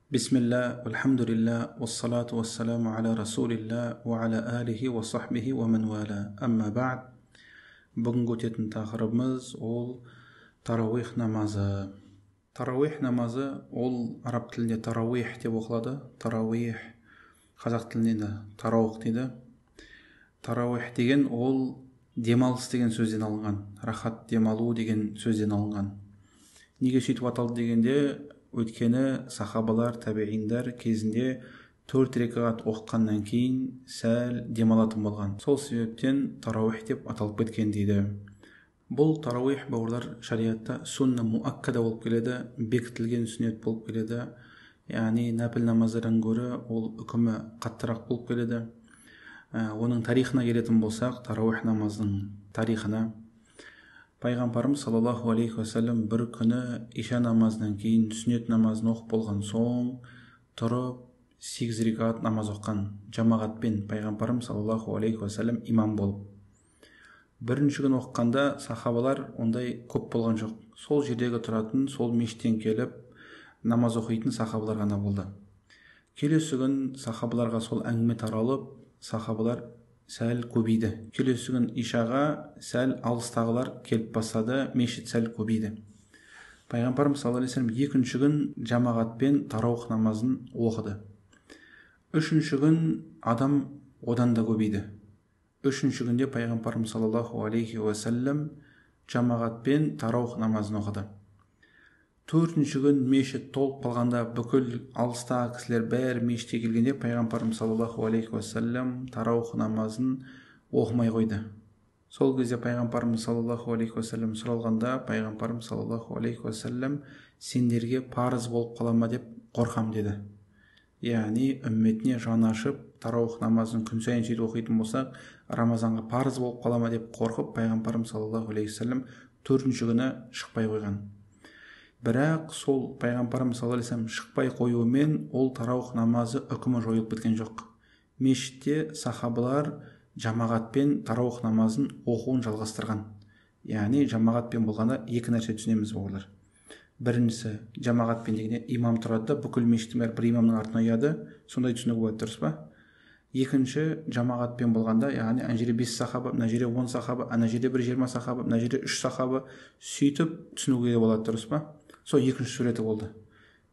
Бисмилля, вальхамдулилля, вассалату вассаламу аля расулилля, ва аля алихи ва сахбихи ва ман вала. Амма бa'д. Бүгінгі өтетін тақырыбымыз ол тарауих намазы. Тарауих намазы ол араб тілінде тарауих деп оқылады. Тарауих қазақ тілінде де тараух дейді. Тарауих деген ол демалыс деген сөзден алынған, рахат демалу деген сөзден алынған. Неге сөйтіп аталды дегенде, өйткені сахабалар, табииндар кезінде 4 рекағат оқығаннан кейін сәл демалатын болған. Сол себептен тарауих деп аталып кеткен дейді. Бұл тарауих, бауырлар, шариатта сунна муаккада болып келеді, бекітілген сүннет болып келеді. Яғни нәпіл намаздардан гөрі ол үкімі қаттырақ болып келеді. Оның тарихына келетін болсақ, тарауих намазының тарихына, Пайғамбарымыз саллаллаху алейхи уассалам бір күні иша намазынан кейін сүннет намазын оқып болған соң тұрып 8 рекағат намаз оқыған жамағатпен. Пайғамбарымыз саллаллаху алейхи уассалам имам болып. Бірінші күн оқығанда сахабалар ондай көп болған жоқ. Сол жердегі тұратын, сол мешіттен келіп намаз оқитын сахабалар ғана болды. Келесі күн сахабаларға сол әңгіме таралып, сахабалар сәл көбейді. Келесі күн ишаға сәл алыстағылар келіп бастады, мешіт сәл көбейді. Пайғамбарымыз саллаллаху алейхи уассалам екінші күн жамағатпен тарауих намазын оқыды. Үшінші күн адам одан да көбейді. Үшінші күнде пайғамбарымыз саллаллаху алейхи уассалам жамағатпен тарауих намазын оқыды. Төртінші күн мешіт толып қалғанда, бүкіл алыстағы кісілер бәрі мешітке келгенде, пайғамбарымыз саллаллаху алейхи уассалам тарауих намазын оқымай қойды. Сол кезде пайғамбарымыз саллаллаху алейхи уассалам сұралғанда, пайғамбарымыз саллаллаху алейхи уассалам сендерге парыз болып қала ма деп қорқам деді. Яғни үмметіне жаны ашып, тарауих намазын күн сайын сөйтіп оқитын болсақ, Рамазанға парыз болып қала ма деп қорқып, пайғамбарымыз саллаллаху алейхи уассалам төртінші күні шықпай қойған. Бірақ сол пайғамбарымыз саллаллаху алейхи уассалам шықпай қоюымен ол тарауих намазы үкімі жойылып кеткен жоқ. Мешітте сахабалар жамағатпен тарауих намазын оқуын жалғастырған. Яғни жамағатпен болғанда екі нәрсе түсінеміз, бауырлар. Біріншісі, жамағатпен дегенде имам тұрады да, бүкіл мешіттің бәрі бір имамның артына ұяды. Сондай түсінік болады, дұрыс па? Екінші, жамағатпен болғанда, яғни ана жерде 5 сахаба, мына жерде 10 сахаба, ана жерде бір 20 сахаба, мына жерде 3 сахаба, сөйтіп түсінуге болады, дұрыс па? Сол екінші суреті болды.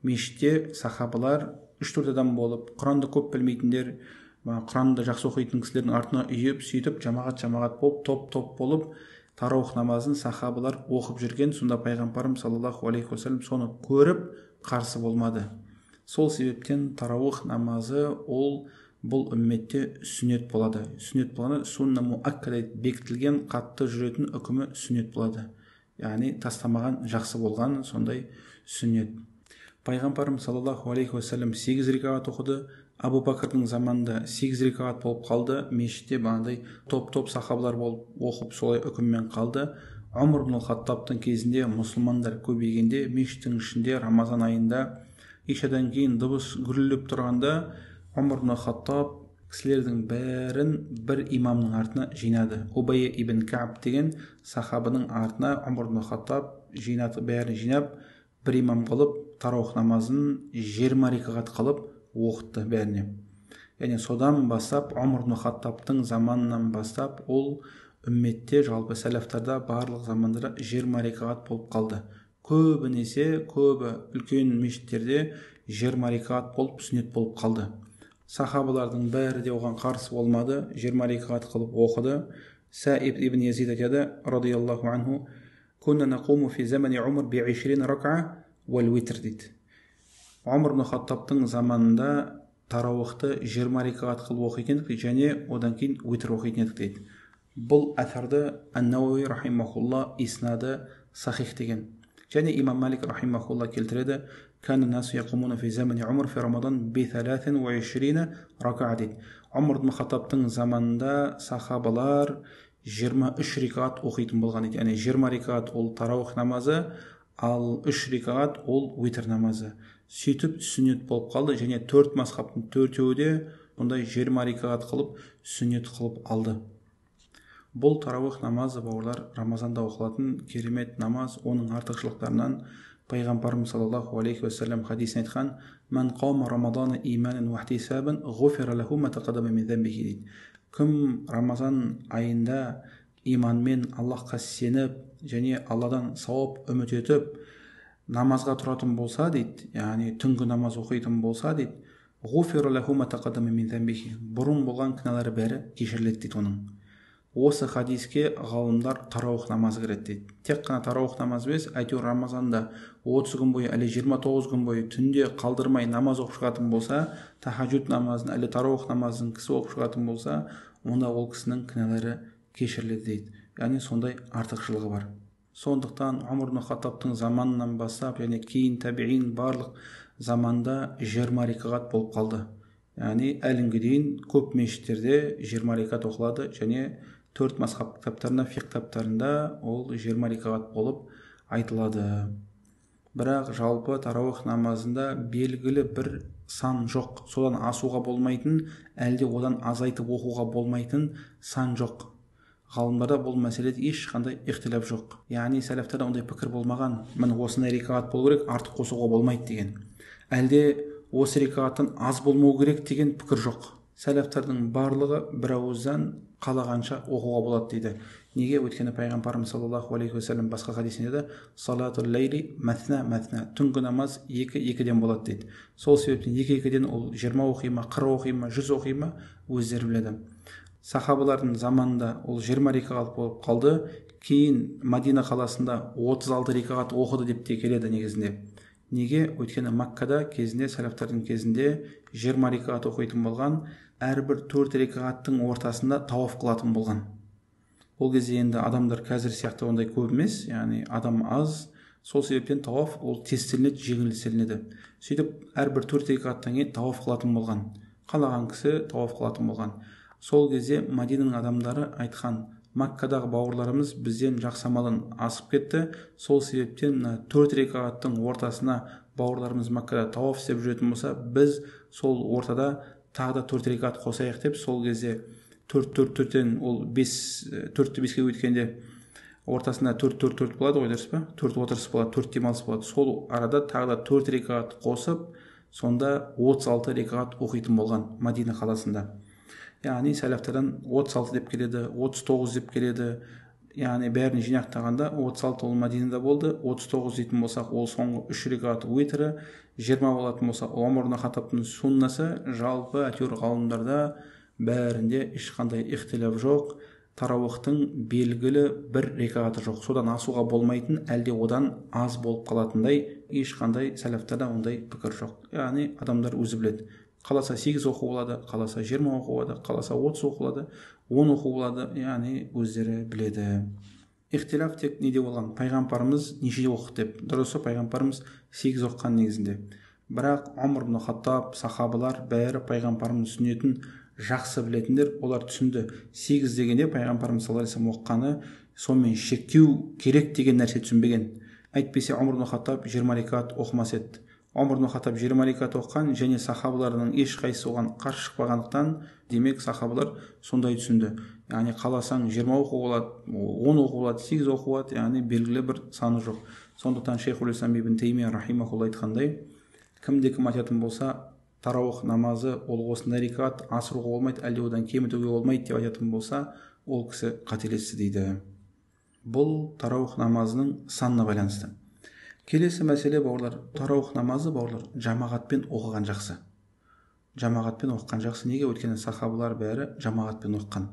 Мешітте сахабалар 3-4 адам болып, Құранды көп білмейтіндер, Құранды жақсы оқитын кісілердің артына үйіп, сөйтіп жамағат-жамағат болып, топ-топ болып тарауих намазын сахабалар оқып жүрген. Сонда пайғамбарымыз саллаллаху алейхи уассалам соны көріп қарсы болмады. Сол себептен тарауих намазы ол бұл үмметте сүннет болады. Сүннет болғаны сунна муаккада, бекітілген, қатты жүретін үкімі сүннет болады. Яғни тастамаған жақсы болған сондай сүннет. Пайғамбарымыз саллаллаху алейхи уассалам 8 рекағат оқыды. Абу Бәкірдің заманында 8 рекағат болып қалды. Мешітте бағандай топ-топ сахабалар болып оқып, солай үкіммен қалды. Омар ибн Хаттабтың кезінде мұсылмандар көбейгенде, мешіттің ішінде Рамазан айында ишадан кейін дыбыс гүрілдеп тұрғанда, Омар ибн Хаттаб кісілердің бәрін бір имамның артына жинады. Убай ибн Кааб деген сахабының артына Омар ибн Хаттаб жинады, бәрін жинап, бір имам қылып, тарауих намазын 20 рекағат қылып оқытты бәріне. Яғни содан бастап, Омар ибн Хаттабтың заманынан бастап, ол үмметте, жалпы сәләфтарда барлық замандарда 20 рекағат болып қалды. Көбінесе, көбі үлкен мешіттерде 20 рекағат болып сүннет болып қалды. Сахабалардың бәрі де оған қарсы болмады, 20 рекағат қылып оқыды. Саиб ибн Язид айтады, радияллаху анху, «Кунна нақуму фи замани Умар би 20 рак'a вал витр» дейді. Омар ибн Хаттабтың заманында тараухты 20 рекағат қылып оқитын едік және одан кейін витр оқитын едік дейді. Бұл әсәрді Ан-Науауи рахимахулла иснады сахих деген. Және имам Малик рахимахулла келтіреді, «Кана насу яқумуна фи замани Умар фи Рамадан би 23 рак'a» дейді. Омар ибн Хаттабтың заманында сахабалар 23 рекағат оқитын болған дейді. Яғни 20 рекағат ол тарауих намазы, ал 3 рекағат ол витр намазы. Сөйтіп сүннет болып қалды және 4 мазхабтың төртеуі де бұндай 20 рекағат қылып сүннет қылып алды. Бұл тарауих намазы, бауырлар, Рамазанда оқылатын керемет намаз. Оның артықшылықтарынан Пайғамбарымыз саллаллаху алейхи уассалам хадисін айтқан: «Ман қама рамадана иманан уа ихтисабан ғуфира лаху ма тақаддама мин замбихи» дейді. Кім Рамазан айында иманмен Аллахқа сеніп және Алладан сауап үміт етіп намазға тұратын болса дейді, яғни түнгі намаз оқитын болса дейді, ғуфира лаху ма тақаддама мин замбихи, бұрын болған күнәлары бәрі кешіріледі дейді оның. Осы хадиске ғалымдар тарауих намазы кіреді дейді. Тек қана тарауих намазы емес, әйтеуір Рамазанда 30 күн бойы, әлі 29 күн бойы түнде қалдырмай намаз оқып шығатын болса, тахажжуд намазын, әлі тарауих намазын кісі оқып шығатын болса, онда ол кісінің күнәлары кешіріледі дейді. Яғни сондай артықшылығы бар. Сондықтан Омар ибн Хаттабтың заманынан бастап, және кейін табиин барлық заманда 20 рекағат болып қалды. Яғни әлі күнге дейін көп мешіттерде 20 рекат оқылады, және 4 мазхаб кітаптарында, фиқh кітаптарында ол 20 рекағат болып айтылады. Бірақ жалпы тарауих намазында белгілі бір сан жоқ. Содан асуға болмайтын, әлде одан азайтып оқуға болмайтын сан жоқ. Ғалымдарда бұл мәселеде ешқандай ихтилаф жоқ. Яғни сәләфтарда ондай пікір болмаған. Міне осындай рекағат болу керек, артық қосуға болмайды деген. Әлде осы рекағаттан аз болмау керек деген пікір жоқ. Сәләфтардың барлығы бір ауыздан қалағанша оқуға болады дейді. Неге? Өйткені пайғамбарымыз саллаллаху алейхи уассалам басқа хадисінде де салатул лейли мәтна мәтна, түнгі намаз екі екіден болады дейді. Сол себептен екі екіден ол 20 оқи ма, 40 оқи ма, 100 оқи ма, өздері біледі. Сахабалардың заманында ол 20 рекағат болып қалды. Кейін Мадина қаласында 36 рекағат оқыды деп те келеді негізінде. Неге? Өйткені Маккада кезінде, сәләфтардың кезінде 20 рекағат оқитын болған, әрбір 4 рекағаттың ортасында тауаф қылатын болған. Ол кезде енді адамдар қазір сияқты ондай көп емес, яғни адам аз, сол себептен тауаф ол тез істелінеді, жеңіл істелінеді. Сөйтіп әрбір 4 рекағаттан кейін тауаф қылатын болған. Қалаған кісі тауаф қылатын болған. Сол кезде Мадинаның адамдары айтқан: Маккадағы бауырларымыз бізден жақсы амалдан асып кетті, сол себептен мына 4 рекағаттың ортасына бауырларымыз Маккада тауаф істеп жүретін болса, біз сол ортада тағы да 4 рекағат қосайық деп, сол кезде 4 4 4-тен ол 5, 4-ті 5-ке өткенде ортасында 4 4 4 болады ғой, дұрыс па? 4 отырыс болады, 4 демалыс болады. Сол арада тағы да 4 рекағат қосып, сонда 36 рекағат оқитын болған Мадина қаласында. Яғни сәләфтардан 36 деп келеді, 39 деп келеді. Яғни бәрін жинақтағанда 36 ол Мадинада болды, 39 дейтін болсақ, ол соңғы 3 рекағат уитрі, 20 болатын болса, Омар ибн Хаттабтың суннасы. Жалпы әйтеуір ғалымдарда бәрінде ешқандай ихтилаф жоқ. Тарауихтың белгілі бір рекағаты жоқ. Содан асуға болмайтын, әлде одан аз болып қалатындай ешқандай сәләфтарда ондай пікір жоқ. Яғни адамдар өзі біледі. Қаласа 8 оқу болады, қаласа 20 оқу болады, қаласа 30 оқу болады, 10 оқу болады, яғни өздері біледі. Ихтилаф тек неде болған? Пайғамбарымыз неше оқыды деп. Дұрысы пайғамбарымыз 8 оқыған негізінде. Бірақ Омар ибн Хаттаб, сахабалар бәрі пайғамбарымыздың сүннетін жақсы білетіндер, олар түсінді. 8 дегенде пайғамбарымыз саллаллаху алейхи вассалам оқығаны сонымен шектеу керек деген нәрсе түсінбеген. Әйтпесе Омар ибн Хаттаб 20 рекат оқымас еді. Омар ибн Хаттаб 20 рекат оқыған және сахабалардың ешқайсысы оған қарсы шықпағандықтан, демек сахабалар сондай түсінді. Яғни қаласаң 20 оқу болады, 10 оқу болады, 8 оқу болады, яғни белгілі бір саны жоқ. Сондықтан Шейхул Ислам ибн Теймия рахимахулла айтқандай, кімде кім айтатын болса, тарауих намазы ол осындай рекат асыруға болмайды, әлде одан кемітуге болмайды деп айтатын болса, ол кісі қателесті дейді. Бұл тарауих намазының санына байланысты. Келесі мәселе, бауырлар, тарауих намазы, бауырлар, жамағатпен оқыған жақсы. Жамағатпен оқыған жақсы. Неге? Өйткені сахабалар бәрі жамағатпен оқыған.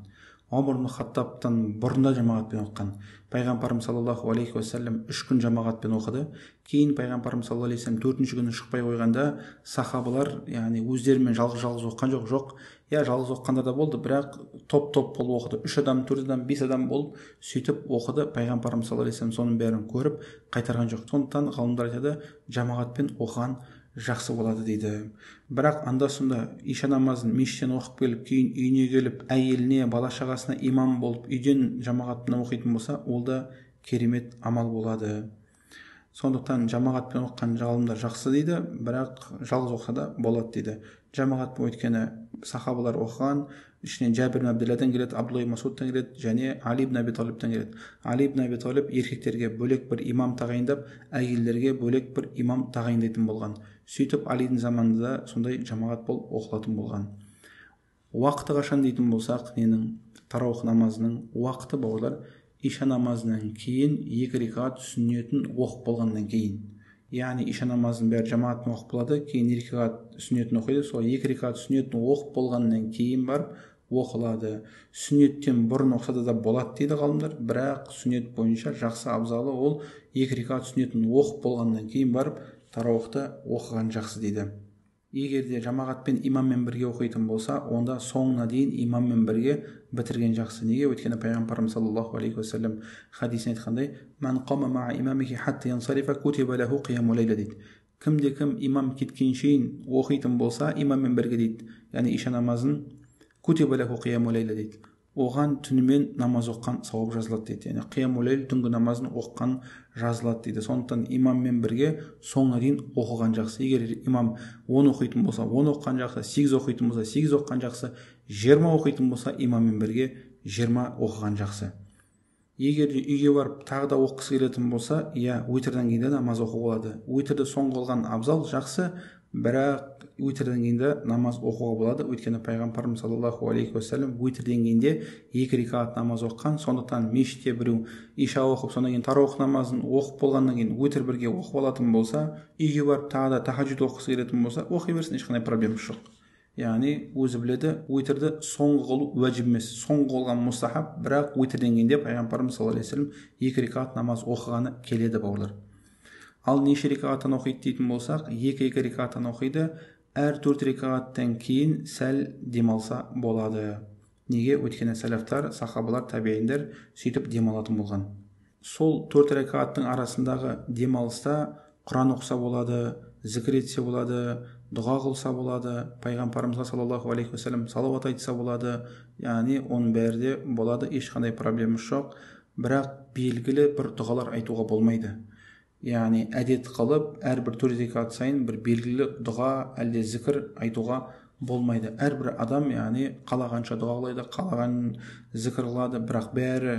Омар ибн Хаттабтан бұрын да жамағатпен оқыған. Пайғамбарымыз саллаллаху алейхи уассалам 3 күн жамағатпен оқыды. Кейін пайғамбарымыз саллаллаху алейхи уассалам 4-ші күні шықпай қойғанда сахабалар, яғни өздерімен жалғыз-жалғыз оқыған жоқ, жоқ. Я жалғыз оқығандар да болды, бірақ топ-топ болып оқыды. 3 адам, 4 адам, 5 адам болып сөйтіп оқыды. Пайғамбарымыз саллаллаху алейхи уассалам соның бәрін көріп қайтарған жоқ. Сондықтан ғалымдар айтады, жамағатпен оқыған жақсы болады дейді. Бірақ анда-санда иша намазын мешіттен оқып келіп, кейін үйіне келіп, әйеліне, бала шағасына имам болып, үйден жамағатпен оқитын болса, ол да керемет амал болады. Сондықтан жамағатпен оқыған ғалымдар жақсы дейді, бірақ жалғыз оқыса да болады дейді. Жамағатпен, өйткені сахабалар оқыған, Ішінен Жәбір ибн Абдилладан келеді, Абдулла ибн Масудтан келеді және Али ибн Аби Талибтен келеді. Али ибн Аби Талиб еркектерге бөлек бір имам тағайындап, әйелдерге бөлек бір имам тағайындайтын болған. Сөйтіп Алидің заманында сондай жамағат болып оқылатын болған. Уақыты қашан дейтін болсақ, ненің тарауих намазының уақыты, бауырлар, иша намазынан кейін 2 рекат сүннетін оқып болғаннан кейін. Яғни иша намазының бәрі жамағатпен оқып болады, кейін 2 рекат сүннетін оқиды. Сол 2 рекат сүннетін оқып болғаннан кейін барып оқылады. Сүннеттен бұрын оқыса да болады дейді ғалымдар, бірақ сүннет бойынша жақсы абзалы ол 2 рекат сүннетін оқып болғаннан кейін барып тараухты оқыған жақсы дейді. Егер де жамағатпен имаммен бірге оқитын болса, онда соңына дейін имаммен бірге бітірген жақсы. Неге? Өйткені пайғамбарымыз саллаллаху алейхи уассалам хадисінде айтқандай, «Ман қама ма'a имамихи хатта янсарифа кутиба лаху қияму лейла» дейді. Кімде кім имам кеткен шейін оқитын болса, имаммен бірге дейді, яғни иша намазын, кутиба лаху қияму лейла дейді, оған түнімен намаз оққан сауап жазылады дейді. Яғни қияму лейл, түнгі намазын оққан жазылады дейді. Сондықтан имаммен бірге соңына дейін оқыған жақсы. Егер имам 10 оқитын болса, 10 оқыған жақсы, 8 оқитын болса, 8 оқыған жақсы, 20 оқитын болса, имаммен бірге 20 оқыған жақсы. Егер де үйге барып тағы да оқығысы келетін болса, иә, уитрдан кейін де намаз оқуға болады. Уитрді соңғы қылған абзал, жақсы, бірақ уитрден кейін де намаз оқуға болады. Өйткені пайғамбарымыз саллаллаху алейхи уассалам уитрден кейін де 2 рекат намаз оқыған. Сондықтан мешітте біреу иша оқып, содан кейін тарауих намазын оқып болғаннан кейін уитр бірге оқып алатын болса, үйге барып тағы да тахажжуд оқығысы келетін болса, оқи берсін, ешқандай проблемасы жоқ. Яғни өзі біледі, уитрді соңғы қылу уәжіп емес, соңғы қылған мустахаб, бірақ уитрден кейін де пайғамбарымыз саллаллаху алейхи уассалам 2 рекат намаз оқығаны келеді, бауырлар. Ал неше рекаттан оқиды дейтін болсақ, 2-2 рекаттан оқиды. Әр 4 рекаттан кейін сәл демалса болады. Неге? Өйткені сәләфтар, сахабалар, табииндер сөйтіп демалатын болған. Сол 4 рекаттың арасындағы демалыста Құран оқыса болады, зікір етсе болады, дұға қылса болады, пайғамбарымызға саллаллаху алейхи уассалам салауат айтса болады. Яғни оның бәрі де болады, ешқандай проблемасы жоқ. Бірақ белгілі бір дұғалар айтуға болмайды. Яғни әдет қылып, әрбір 4 рекат сайын бір белгілі дұға, әлде зікір айтуға болмайды. Әрбір адам, яғни қалағанша дұға қылады, қалаған зікір қылады, бірақ бәрі,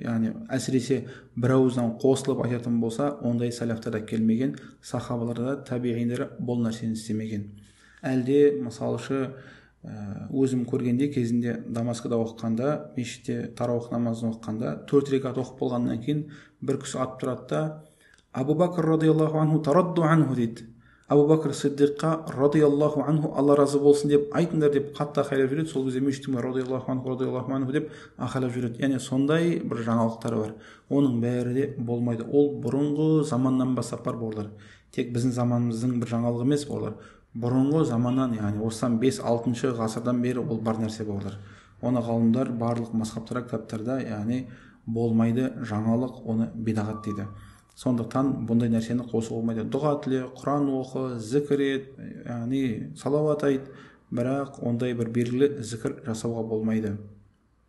яғни әсіресе бір ауыздан қосылып айтатын болса, ондай сәләфтар да келмеген, сахабалар да, табиғиндер бұл нәрсені істемеген. Әлде мысалшы, өзім көргенде кезінде Дамаскіда оқығанда, мешітте тарауих намазын оқығанда, 4 рекат оқып болғаннан кейін бір кісі атып тұрады да, Абу Бакр радиаллаху анху тарадду анху дейді. Абу Бакр Сиддиққа радиаллаху анху, Алла разы болсын деп айтыңдар деп қатты ақайлап жүреді. Сол кезде мешіттің радиаллаху анху, радиаллаху анху деп ақайлап жүреді. Яғни сондай бір жаңалықтар бар. Оның бәрі де болмайды. Ол бұрынғы заманнан бастап бар, бауырлар. Тек біздің заманымыздың бір жаңалығы емес, бауырлар. Бұрынғы заманнан, яғни осыдан 5-6 ғасырдан бері ол бар нәрсе, бауырлар. Оны ғалымдар барлық мазхабтар, кітаптарда, яғни болмайды жаңалық, оны бидағат дейді. Сондықтан бұндай нәрсені қосуға болмайды. Дұға тіле, Құран оқы, зікір ет, яғни салауат айт, бірақ ондай бір белгілі зікір жасауға болмайды.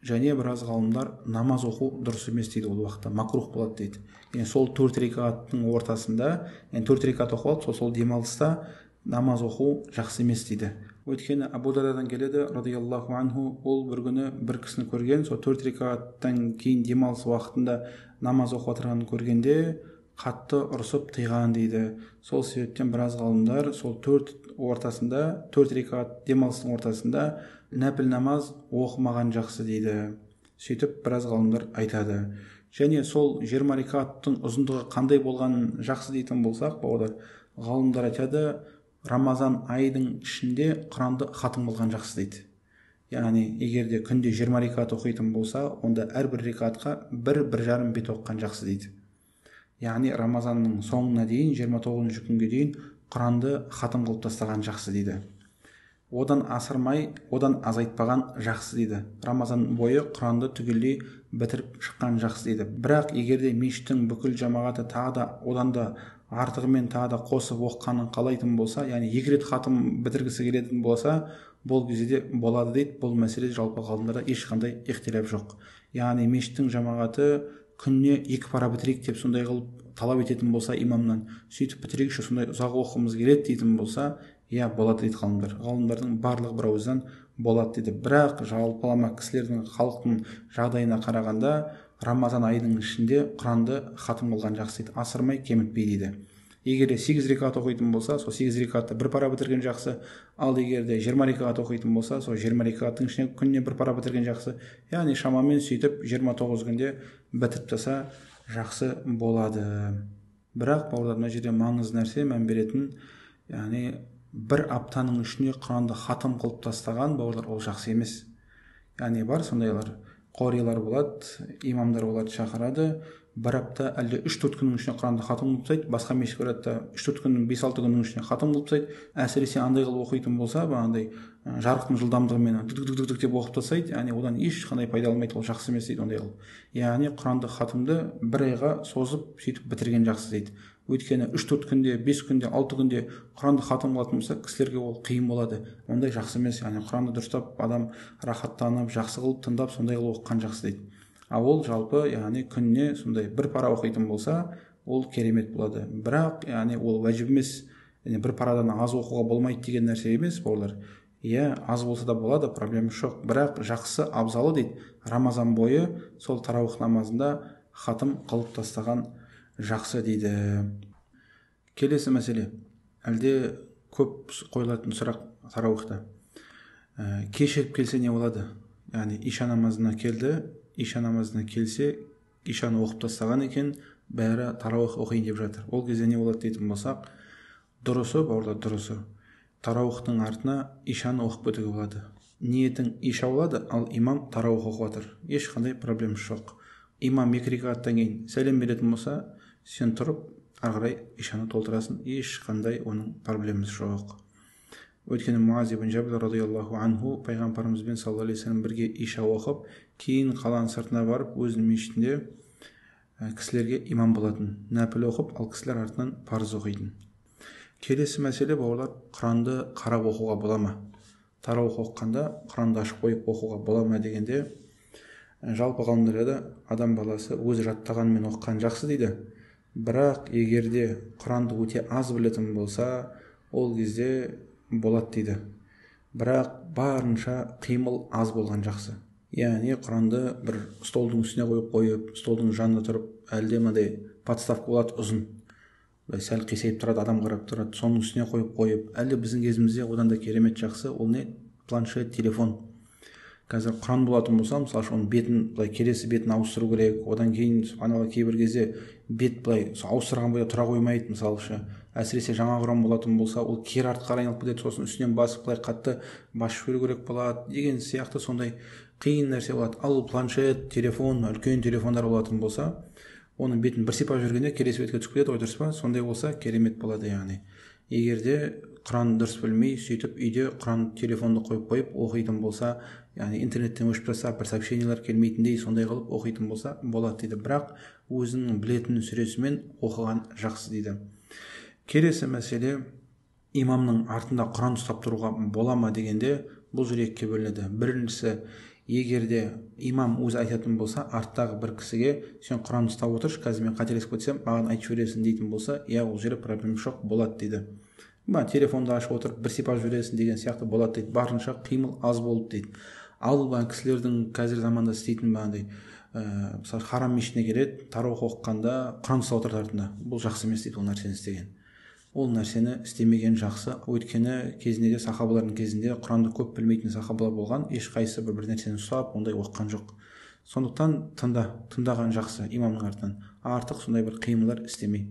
Және біраз ғалымдар намаз оқу дұрыс емес дейді, ол уақытта макрух болады дейді. Яғни сол 4 рекаттың ортасында, яғни 4 рекат оқып алып, сол демалыста намаз оқу жақсы емес дейді. Өйткені Абу Дардадан келеді, радиаллаху анху, ол бір күні бір кісіні көрген, сол 4 рекаттан кейін демалыс уақытында намаз оқып отырғанын көргенде қатты ұрсып тыйған дейді. Сол себептен біраз ғалымдар сол 4 ортасында, 4 рекат демалыстың ортасында нәпіл намаз оқымаған жақсы дейді. Сөйтіп біраз ғалымдар айтады. Және сол 20 рекаттың ұзындығы қандай болғанын жақсы дейтін болсақ, бауырлар, ғалымдар айтады, Рамазан айдың ішінде Құранды хатым қылған жақсы дейді. Яғни егер де күнде 20 рекат оқитын болса, онда әрбір рекатқа 1-1,5 бет оқыған жақсы дейді. Яғни Рамазанның соңына дейін, 29 күнге дейін Құранды хатым қылып тастаған жақсы дейді. Одан асырмай, одан азайтпаған жақсы дейді. Рамазан бойы Құранды түгелдей бітіріп шыққан жақсы дейді. Бірақ егер де мешіттің бүкіл жамағаты тағы да одан да артығымен тағы да қосып оқығанын қалайтын болса, яғни 2 рет хатым бітіргісі келетін болса, бұл кезде де болады дейді. Бұл мәселе жалпы ғалымдарда ешқандай ихтилаф жоқ. Яғни мешіттің жамағаты күніне 2 пара бітірейік деп сондай қылып талап ететін болса имамнан, сөйтіп бітірейікші, сондай ұзақ оқығымыз келеді дейтін болса, Иә, болады дейді ғалымдар. Ғалымдардың барлығы бір ауыздан болады дейді. Бірақ жалпылама кісілердің, халықтың жағдайына қарағанда Рамазан айының ішінде Құранды хатым қылған жақсы дейді, асырмай кемітпей дейді. Егер де 8 рекат оқитын болса, сол 8 рекатты бір пара бітірген жақсы. Ал егер де 20 рекат оқитын болса, сол 20 рекаттың ішіне күніне бір пара бітірген жақсы. Яғни шамамен сөйтіп 29 күнде бітіріп тастаса жақсы болады. Бірақ бауырлар, мына жерде маңызды нәрсе мән беретін, яғни бір аптаның ішінде Құранды хатым қылып тастаған бауырлар, ол жақсы емес. Яғни бар сондайлар, қорилар болады, имамдар болады, шақырады, бір апта әлде 3-4 күннің ішінде Құранды хатым қылып тастайды, басқа мешітке барады да 3-4 күннің, 5-6 күннің ішінде хатым қылып тастайды. Әсіресе андай қылып оқитын болса, бағандай жарықтың жылдамдығымен дүк-дүк-дүк деп оқып тастайды, яғни одан ешқандай пайда алмайды, ол жақсы емес дейді ондай қылып. Яғни Құранды хатымды бір айға созып сөйтіп бітірген жақсы дейді. Өйткені 3-4 күнде, 5 күнде, 6 күнде Құранды хатым қылатын болса, кісілерге ол қиын болады. Ондай жақсы емес. Яғни Құранды дұрыстап адам рахаттанып, жақсы қылып тыңдап, сондай қылып оқыған жақсы дейді. А ол жалпы, яғни күніне сондай бір пара оқитын болса, ол керемет болады. Бірақ, яғни ол уәжіп емес, яғни бір парадан аз оқуға болмайды деген нәрсе емес, бауырлар. Иә, аз болса да болады, проблема жоқ. Бірақ жақсы, абзалы дейді, Рамазан бойы сол тарауих намазында хатым қылып тастаған жақсы дейді. Келесі мәселе, әлде көп қойылатын сұрақ тарауихта. Кешігіп келсе не болады? Яғни иша намазына келді, иша намазына келсе, ишаны оқып тастаған екен, бәрі тарауих оқиын деп жатыр. Ол кезде не болады дейтін болсақ, дұрысы, бауырлар, дұрысы, тарауихтың артына ишаны оқып кетуге болады. Ниетің иша болады, ал имам тарауих оқып жатыр. Ешқандай проблема жоқ. Имам 2 рекаттан кейін сәлем беретін болса, сен тұрып ары қарай ишаны толтырасың, ешқандай оның проблемасы жоқ. Өйткені Муаз ибн Жабал радиаллаху анху пайғамбарымызбен саллаллаху алейхи вассалам бірге иша оқып, кейін қаланың сыртына барып өзінің мешітінде кісілерге имам болатын, нәпіл оқып, ал кісілер артынан парыз оқитын. Келесі мәселе, бауырлар, Құранды қарап оқуға бола ма? Тарауих оқығанда Құранды ашып қойып оқуға бола ма дегенде, жалпы ғалымдар айтады, адам баласы өзі жаттағанымен оқыған жақсы дейді. Бірақ егер де Құранды өте аз білетін болса, ол кезде болады дейді. Бірақ барынша қимыл аз болған жақсы. Яғни Құранды бір столдың үстіне қойып қойып, столдың жанында тұрып, әлде мынандай подставка болады ұзын, былай сәл қисайып тұрады, адам қарап тұрады, соның үстіне қойып қойып, әлде біздің кезімізде одан да керемет жақсы, ол не? Планшет, телефон. Қазір Құран болатын болса, мысалы үшін, оның бетін былай келесі бетін ауыстыру керек, одан кейін субханалла кейбір кезде бет былай ауыстырған бойда тұра қоймайды, мысалы үшін. Әсіресе жаңа Құран болатын болса, ол кері артқа қарай айналып кетеді, сосын үстінен басып былай қатты басып жіберу керек болады деген сияқты сондай қиын нәрсе болады. Ал планшет, телефон, үлкен телефондар болатын болса, оның бетін бір сипап жүргенде келесі бетке түсіп кетеді ғой, дұрыс па? Сондай болса керемет болады яғни. Егер де Құран дұрыс білмей, сөйтіп үйде Құран телефонды қойып қойып оқитын болса, яғни интернеттен өшіп тастап, бір сообщениелер келмейтіндей сондай қылып оқитын болса болады дейді. Бірақ өзінің білетін сүресімен оқыған жақсы дейді. Келесі мәселе, имамның артында Құран ұстап тұруға бола ма дегенде, бұл жер екіге бөлінеді. Біріншісі, егер де имам өзі айтатын болса, арттағы бір кісіге сен Құран ұстап отыршы, қазір мен қателесіп кетсем, маған айтып жібересің дейтін болса, иә, ол жерде проблема жоқ, болады дейді. Телефонды ашып отырып бір сипап жібересің деген сияқты болады дейді. Барынша қимыл аз болып дейді. Ал кісілердің қазір заманда істейтін бағандай, мысалы, харам мешітіне келеді, тарауих оқығанда Құран ұстап отырады артында. Бұл жақсы емес дейді ол нәрсені істеген. Ол нәрсені істемеген жақсы. Өйткені кезінде де сахабалардың кезінде Құранды көп білмейтін сахабалар болған, ешқайсысы бір нәрсені ұстап ондай оқыған жоқ. Сондықтан тыңдаған жақсы имамның артынан. Артық сондай бір қимылдар істемей.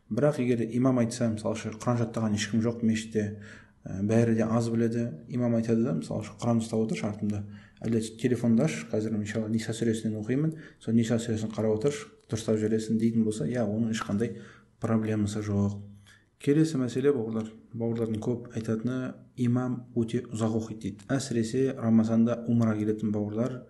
Бірақ егер имам айтса, мысалы үшін, Құран жаттаған ешкім жоқ мешітте, бәрі де аз біледі, имам айтады да, мысалы үшін, Құран ұстап отыршы артында, әлде телефонды аш, қазір иншалла Ниса сүресінен оқимын, сол Ниса сүресін қарап отыршы, дұрыстап жібересің дейтін болса, иә, оның ешқандай проблемасы жоқ. Келесі мәселе, бауырлар, бауырлардың көп айтатыны, имам өте ұзақ оқиды дейді. Әсіресе Рамазанда умра келетін бауырлар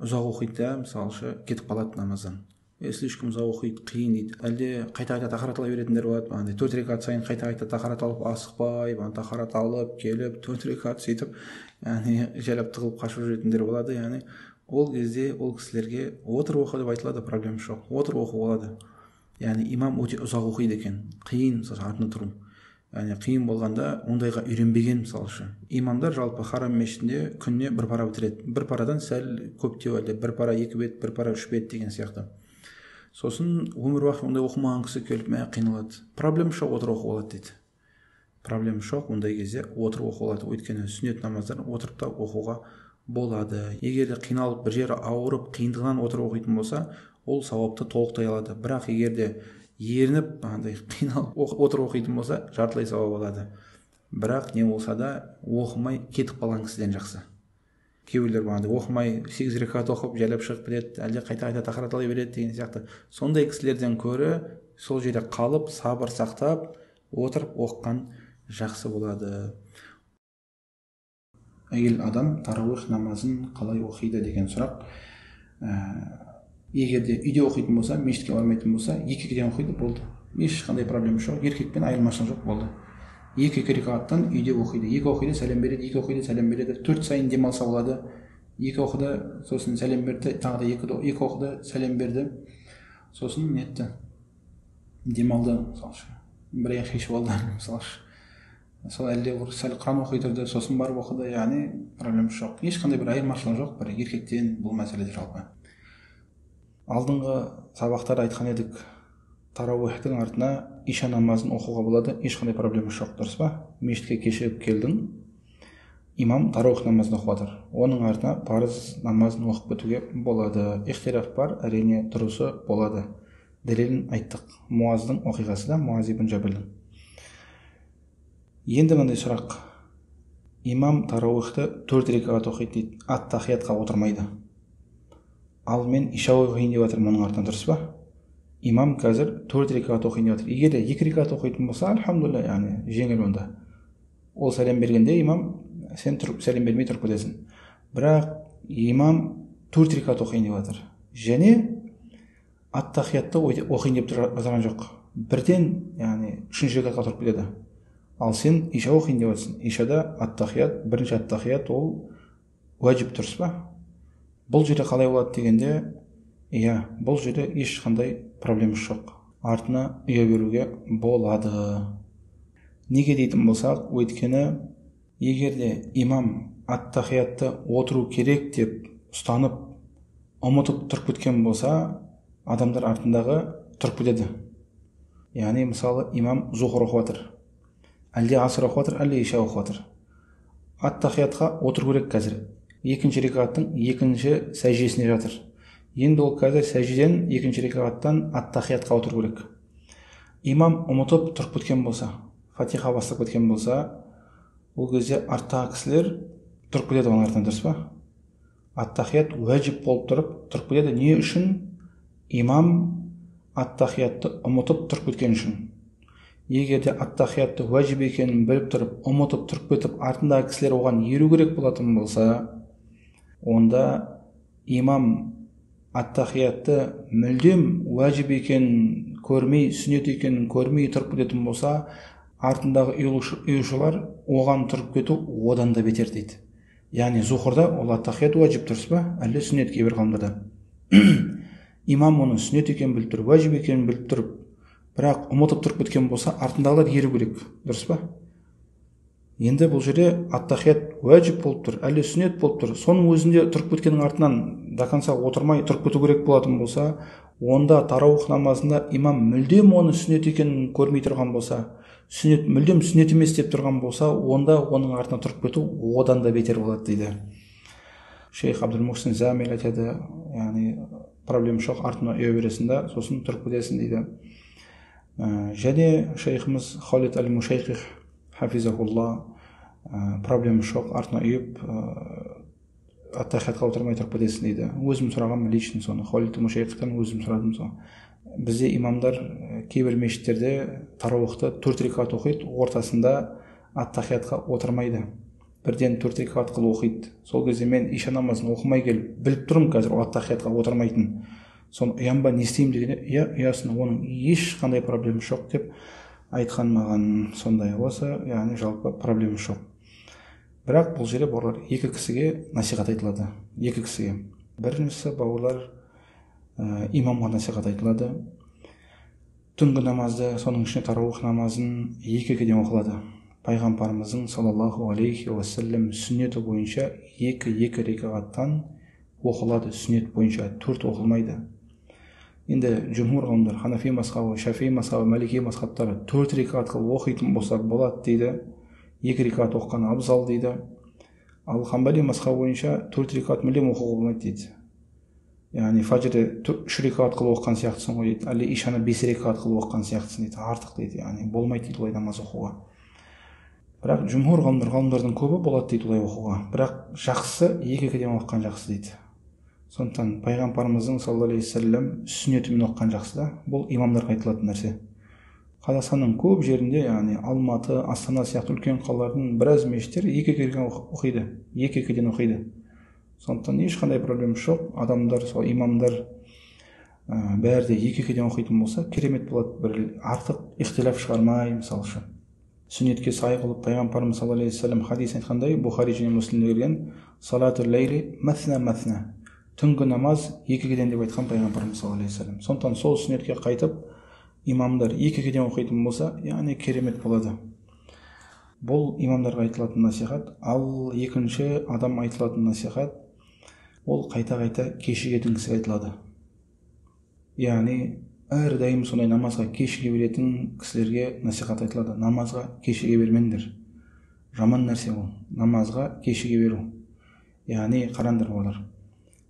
ұзақ оқиды да, мысалы үшін, кетіп қалады намаздан. Слишком ұзақ оқиды, қиын дейді. Әлде қайта-қайта тахарат ала беретіндер болады. Бағандай 4 рекат сайын қайта-қайта тахарат алып, асықпай, тахарат алып, келіп, 4 рекат сөйтіп, яғни жайлап тығылып қашып жүретіндер болады. Яғни ол кезде ол кісілерге отырып оқы деп айтылады, проблема жоқ. Отырып оқу болады. Яғни имам өте ұзақ оқиды екен, қиын, мысалы, артында тұру. Яғни қиын болғанда ондайға үйренбеген мысалы үшін. Имамдар жалпы харам мешітінде күніне бір пара бітіреді. Бір парадан сәл көптеу, әлде бір пара 2 бет, бір пара 3 бет деген сияқты. Сосын өмір бақи ондай оқымаған кісі келіп мә қиналады. Проблема жоқ, отырып оқуға болады дейді. Проблема жоқ, ондай кезде отырып оқуға болады. Өйткені сүннет намаздарын отырып та оқуға болады. Егер де қиналып бір жері ауырып қиындығынан отырып оқитын болса, ол сауапты толықтай алады. Бірақ егер де ерініп андай қиналып отырып оқитын болса, жартылай сауап алады. Бірақ не болса да оқымай кетіп қалған кісіден жақсы. Кейбіреулер бағанағыдай оқымай 8 рекат оқып жайлап шығып кетеді, әлде қайта-қайта тахарат ала береді деген сияқты. Сондай кісілерден көрі сол жерде қалып, сабыр сақтап, отырып оқыған жақсы болады. Әйел адам тарауих намазын қалай оқиды деген сұрақ. Егер де үйде оқитын болса, мешітке бармайтын болса, 2-ден оқиды, болды. Ешқандай проблема жоқ, еркекпен айырмашылық жоқ, болды. 2 рекаттан үйде оқиды, 2 оқиды, сәлем береді, 2 оқиды, сәлем береді. 4 сайын демалса болады. 2 оқыды, сосын сәлем берді, тағы да 2 оқыды, сәлем берді. Сосын нетті? Демалды, мысалы үшін. Бір аяқ шешіп алды, мысалы үшін. Сол әлде сәл Құран оқи тұрды, сосын барып оқыды, яғни проблема жоқ. Ешқандай бір айырмашылық жоқ бір еркектен бұл мәселеде жалпы. Алдыңғы сабақтарда айтқан едік, тарауихтың артына иша намазын оқуға болады, ешқандай проблема жоқ, дұрыс па? Мешітке кешігіп келдің, имам тарауих намазын оқып жатыр, оның артына парыз намазын оқып кетуге болады. Ихтилаф бар, әрине дұрысы болады. Дәлелін айттық, Муаздың оқиғасы да, Муаз ибн Жабілдің. Енді мынандай сұрақ. Имам тарауихты 4 рекат оқиды дейді, ат-тахиятқа отырмайды. Ал мен иша оқиын деп жатырмын оның артынан, дұрыс па? Имам қазір 4 рекат оқиын деп жатыр. Егер де 2 рекат оқитын болса, альхамдулилля, яғни жеңіл онда. Ол сәлем бергенде имам, сен тұрып сәлем бермей тұрып кетесің. Бірақ имам 4 рекат оқиын деп жатыр. Және ат-тахиятты оқиын деп тұрған жоқ. Бірден, яғни 3-ші рекатқа тұрып кетеді. Ал сен иша оқиын деп жатырсың. Ишада ат-тахият, бірінші ат-тахият ол уәжіп, дұрыс па? Бұл жерде қалай болады дегенде, иә, бұл жерде ешқандай проблема жоқ. Артына ұя беруге болады. Неге дейтін болсақ, өйткені егер де имам ат-тахиятты отыру керек деп ұстанып, ұмытып тұрып кеткен болса, адамдар артындағы тұрып кетеді. Яғни, мысалы, имам зухр оқып жатыр, әлде аср оқып жатыр, әлде иша оқып жатыр. Ат-тахиятқа отыру керек қазір. Екінші рекаттың екінші сәждесіне жатыр. Енді ол қазір сәждеден екінші рекаттан ат-тахиятқа отыру керек. Имам ұмытып тұрып кеткен болса, фатиха бастап кеткен болса, ол кезде арттағы кісілер тұрып кетеді оның артынан, дұрыс па? Ат-тахият уәжіп болып тұрып кетеді. Не үшін? Имам ат-тахиятты ұмытып тұрып кеткен үшін. Егер де ат-тахиятты уәжіп екенін біліп тұрып, ұмытып тұрып кетіп, артындағы кісілер оған еру керек болатын болса, онда имам ат-тахиятты мүлдем уәжіп екенін көрмей, сүннет екенін көрмей тұрып кететін болса, артындағы ұйушылар оған тұрып кету одан да бетер дейді. Яғни зухрда ол ат-тахият уәжіп, дұрыс па? Әлде сүннет кейбір ғалымдарда. Имам оның сүннет екенін біліп тұрып, уәжіп екенін біліп тұрып, бірақ ұмытып тұрып кеткен болса, артындағылар еру керек, дұрыс па? Енді бұл жерде ат-тахият уәжіп болып тұр, әлде сүннет болып тұр. Соның өзінде тұрып кеткеннің артынан до конца отырмай тұрып кету керек болатын болса, онда тарауих намазында имам мүлдем оны сүннет екенін көрмей тұрған болса, сүннет мүлдем сүннет емес деп тұрған болса, онда оның артына тұрып кету одан да бетер болады дейді. Шейх Абдул-Мухсин Замил айтады, яғни проблема жоқ, артына ұя бересің да, сосын тұрып кетесің дейді. Және шейхіміз Халид аль-Мушайқих хафизахулла, проблема жоқ, артына үйіп ат-тахиятқа отырмай тұрып кетесің дейді. Өзім сұрағанмын лично соны, Халид Мушайқихтан өзім сұрадым соны. Бізде имамдар кейбір мешіттерде тарауихты 4 рекат оқиды, ортасында ат-тахиятқа отырмайды. Бірден 4 рекат қылып оқиды. Сол кезде мен иша намазын оқымай келіп, біліп тұрмын қазір ат-тахиятқа отырмайтын. Соны ұям ба, не істеймін дегенде, иә, ұясын, оның ешқандай проблема жоқ деп айтқан маған сондай болса, яғни жалпы проблема жоқ. Бірақ бұл жерде бауырлар екі кісіге насихат айтылады. Екі кісіге. Біріншісі бауырлар, имамға насихат айтылады. Түнгі намазды, соның ішінде тарауих намазын екі-екіден оқылады. Пайғамбарымыздың саллаллаху алейхи уассалам сүннеті бойынша екі-екі рекағаттан оқылады, сүннет бойынша төрт оқылмайды. Енді жүмһур ғалымдар, ханафи мазхабы, шафии мазхабы, малики мазхабтары төрт рекағат қылып оқитын болса болады дейді, екі рекағат оқыған абзал дейді. Ал хамбали мазхабы бойынша төрт рекағат мүлдем оқуға болмайды дейді. Яғни фажрды үш рекағат қылып оқыған сияқтысың ғой дейді, әлде ишаны бес рекағат қылып оқыған сияқтысың дейді, артық дейді, яғни болмайды дейді олай намаз оқуға. Бірақ жүмһур ғалымдар, ғалымдардың көбі болады дейді олай оқуға, бірақ жақсы екі-екіден оқыған жақсы дейді. Сондықтан пайғамбарымыздың саллаллаху алейхи уассалам сүннетімен оқыған жақсы да, бұл имамдарға айтылатын нәрсе. Қазақстанның көп жерінде, яғни Алматы, Астана сияқты үлкен қалалардың біраз мешіттер екі-екіден оқиды, екі-екіден оқиды. Сондықтан ешқандай проблема жоқ. Адамдар, сол имамдар бәрі де екі-екіден оқитын болса, керемет болады, бір артық ихтилаф шығармай, мысалы үшін. Сүннетке сай қылып, пайғамбарымыз саллаллаху алейхи уассалам хадис айтқандай, Бухари және Муслимде келген, салатул лейли масна масна, түнгі намаз екі-екіден деп айтқан пайғамбарымыз саллаллаху алейхи уассалам. Сондықтан сол сүннетке қайтып, имамдар екі-екіден оқитын болса, яғни керемет болады. Бұл имамдарға айтылатын насихат. Ал екінші адам айтылатын насихат, ол қайта-қайта кешігетін кісіге айтылады. Яғни әрдайым сондай намазға кешіге беретін кісілерге насихат айтылады. Намазға кешіге бермеңдер. Жаман нәрсе ол. Намазға кешіге беру. Яғни қараңдар олар.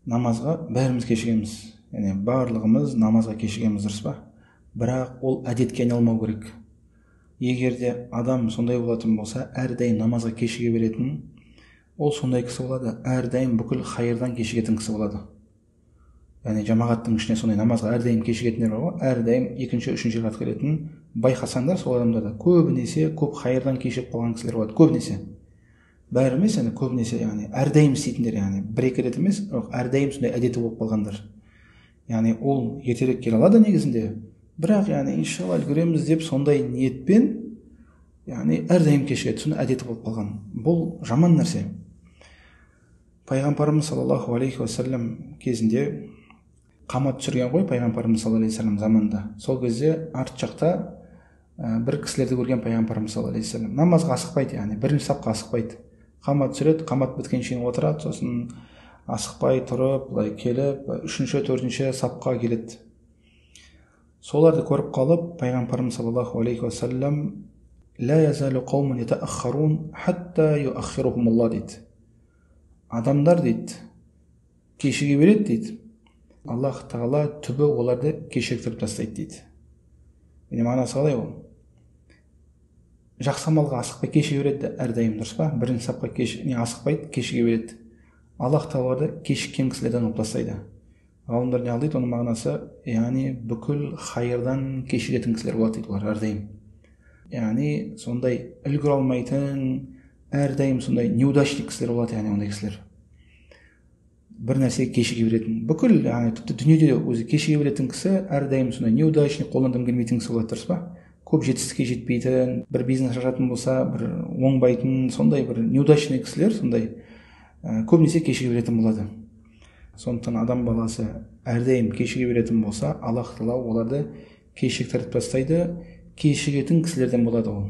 Намазға бәріміз кешігеміз. Яғни барлығымыз намазға кешігеміз, дұрыс па? Бірақ ол әдетке айналмау керек. Егер де адам сондай болатын болса, әрдайым намазға кешіге беретін, ол сондай кісі болады, әрдайым бүкіл хайырдан кешігетін кісі болады. Яғни жамағаттың ішіне сондай намазға әрдайым кешігетіндер бар ғой, әрдайым екінші, үшінші рет келетін, байқасаңдар сол адамдарда көбінесе көп хайырдан кешігіп қалған кісілер болады, көбінесе. Бәрі емес, яғни көбінесе, яғни әрдайым істейтіндер, яғни бір-екі рет емес, бірақ әрдайым сондай әдеті болып қалғандар. Яғни ол ертерек келе алады негізінде, бірақ яғни иншалла үлгереміз деп сондай ниетпен, яғни әрдайым кешігеді, сондай әдеті болып қалған. Бұл жаман нәрсе. Пайғамбарымыз саллаллаху алейхи уассалам кезінде қамат түсірген ғой пайғамбарымыз саллаллаху алейхи уассалам заманында. Сол кезде арт жақта бір кісілерді көрген пайғамбарымыз саллаллаху алейхи уассалам намазға асықпайды, яғни бірінші сапқа асықпайды. Қамат түсіреді, қамат біткенше шейін отырады, сосын асықпай тұрып, былай келіп, үшінші, төртінші сапқа келеді. Соларды көріп қалып, пайғамбарымыз саллаллаху алейхи уассалам «Ла язалу қаумун ятааххарун хатта юаххирухумуллах» дейді. Адамдар дейді, кешіге береді дейді. Аллах тағала түбі оларды кешіктіріп тастайды дейді. Яғни мағынасы қалай ол? Жақсы амалға асықпай кешіге береді әрдайым, дұрыс па? Бірінші сапқа асықпайды, кешіге береді. Аллах тағала оларды кешіккен кісілерден алып тастайды. Ғалымдар не дейді? Оның мағынасы, яғни бүкіл хайырдан кешігетін кісілер болады дейді олар әрдайым. Яғни сондай үлгере алмайтын, әрдайым сондай неудачник кісілер болады, яғни ондай кісілер. Бір нәрсеге кешіге беретін. Бүкіл, яғни тіпті дүниеде өзі кешіге беретін кісі әрдайым сондай неудачник, қолынан дым келмейтін кісі болады, дұрыс па? Көп жетістікке жетпейтін, бір бизнес ашатын болса, бір оңбайтын, сондай бір неудачный кісілер сондай көбінесе кешіге беретін болады. Сондықтан адам баласы әрдайым кешіге беретін болса, Аллах тағала оларды кешіктіріп тастайды, кешігетін кісілерден болады ол.